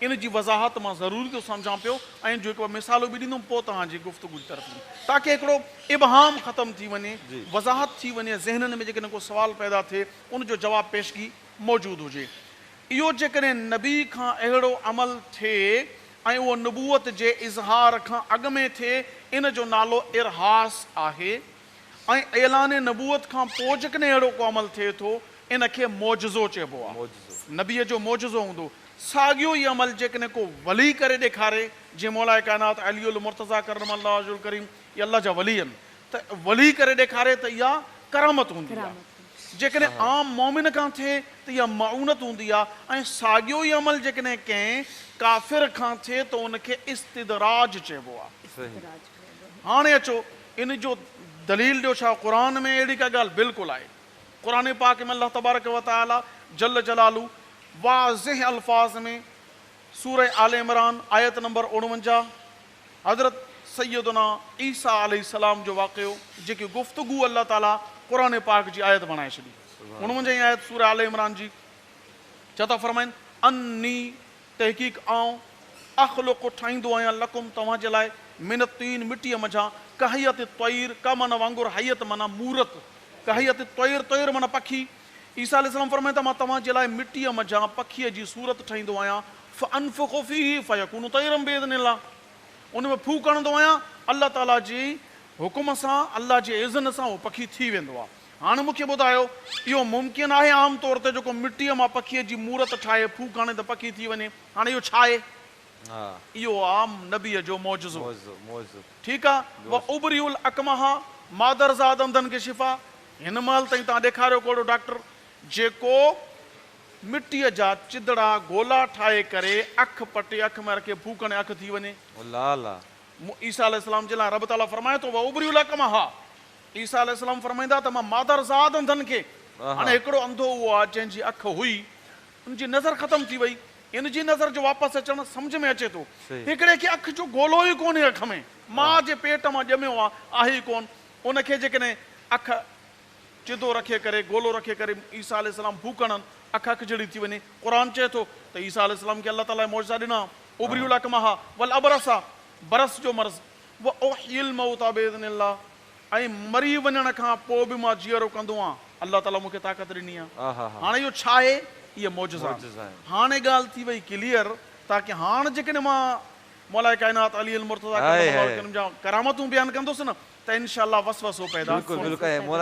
ان جي وضاحت مان ضروري ٿو سمجهان پيو ۽ ان جو هڪ ٻه مثالون به ڏيندم پوء توهان جي گفتگو جي طرف ايندم تاڪه هڪڙو ابهام ختم ٿي وڃي، وضاحت ٿي وڃي، ذهنن ۾ جيڪڏهن ڪو سوال پيدا ٿئي ان جو جواب پيشگي موجود هجي. اهو جيڪڏهن نبي کان اهڙو عمل ٿئي ۽ اهو نبوت جي اظهار کان اڳ ۾ ٿئي ان جو نالو ارهاص آهي ۽ اعلان نبوت کان پوء جيڪڏهن اهڙو ڪو عمل ٿئي ٿو ان کي معجزو چئبو آهي. نبيء جو معجزو هوندو. ساڳيو ئي عمل جيڪڏهن ڪو ولي ڪري ڏيکاري، جيئن مولائي ڪائنات علي المرتضيٰ ڪرم الله وجهه الڪريم اهي الله جا ولي آهن ته ولي ڪري ڏيکاري ته اها ڪرامت هوندي آهي. جيڪڏهن عام مؤمن کان ٿئي ته اها معونت هوندي آهي ۽ ساڳيو ئي عمل جيڪڏهن ڪنهن ڪافر کان ٿئي ته ان کي استدراج چئبو آهي. هاڻي اچو ان جو دليل ڏيو ڇا قرآن ۾ اهڙي ڪا ڳالهه؟ بلڪل آهي. قرآن پاڪ ۾ الله تبارڪ و تعالي جل جلاله واضح الفاظ ۾ سوره آل عمران آيت نمبر 49 حضرت سيدنا عيسيٰ عليه السلام جو واقعو جيڪي گفتگو الله تعالي قرآن پاڪ جي آيت بڻائي ڇڏي 49 آيت سوره آل عمران جي ڇا ٿا فرمائن اني تحقيق آئون، اخلق، ٺاهيندو آهيان، لڪم، توهان جي لاء، من الطين، مٽيء منجهان، ڪهيئة الطير، ڪه معنيٰ وانگر، هيئت معنيٰ مورت، ڪهيئة الطير، طير معنيٰ پکي، عيسيٰ عليه السلام فرمائن ٿا، مان توهان جي لاء مٽيء منجهان پکيء جي صورت ٺاهيندو آهيان، فانفخ فيه فيڪون طيرا باذن الله، ان ۾ ڦوڪ هڻندو آهيان، الله تعاليٰ جي حڪم سان، الله جي اذن سان اهو پکي ٿي ويندو آهي. هاڻ مون کي ٻڌايو، اهو ممڪن آهي عام طور تي جيڪو مٽيء مان پکيء جي مورت ٺاهي ڦوڪ هڻي ته پکي ٿي وڃي، هاڻي اهو ڇا آهي؟ اهو آ نبيء جو معجزو. ٺيڪ آ، وابرئ الاڪمه، مادرزاد انڌن کي شفا، هن مهل تائين توهان ڏيکاريو ڪو اهڙو ڊاڪٽر جيڪو مٽيء جا چدڙا گولا ٺاهي ڪري اک پٽي اک ۾ رکي ڦوڪ هڻي اک ٿي وڃي. عيسيٰ عليه السلام جي لاء رب تعاليٰ فرمائي ٿو، وابرئ الاڪمه. عيسيٰ عليه السلام فرمائيندا ته مان مادرزاد انڌن کي، هاڻي هڪڙو انڌو اهو آهي جنهن جي اک هئي، ان جي نظر ختم ٿي وئي، ان جي نظر جو واپس اچڻ سمجهه ۾ اچي ٿو، هڪڙي کي اک جو گولو ئي ڪونهي اک ۾، ماء جي پيٽ مان ڄميو آهي، آهي ئي ڪونه، ان کي جيڪڏهن اک چڌو رکي ڪري، گولو رکي ڪري عيسيٰ عليه السلام ڦوڪ هڻن، اک اک جهڙي ٿي وڃي، قرآن چئي ٿو ته عيسيٰ عليه السلام کي الله تعاليٰ معجزا ڏنا، ابرئ الاڪمه والابرص، برص جو مرض، واحيي الموتيٰ باذن الله ۽ مري وڃڻ کان پوء به مان جيئرو ڪندو آهيان، الله تعاليٰ مون کي طاقت ڏني آهي. هاڻي اهو ڇا آهي؟ اهي معجزا آهن. هاڻي ڳالهه ٿي وئي ڪليئر تاڪه هاڻ جيڪڏهن مان مولاء ڪائنات علي المرتضيٰ ڪرم الله وجهه جا ڪرامتون بيان ڪندس نه ته انشاء الله وسوسو پيدا ڪونه ٿيندو.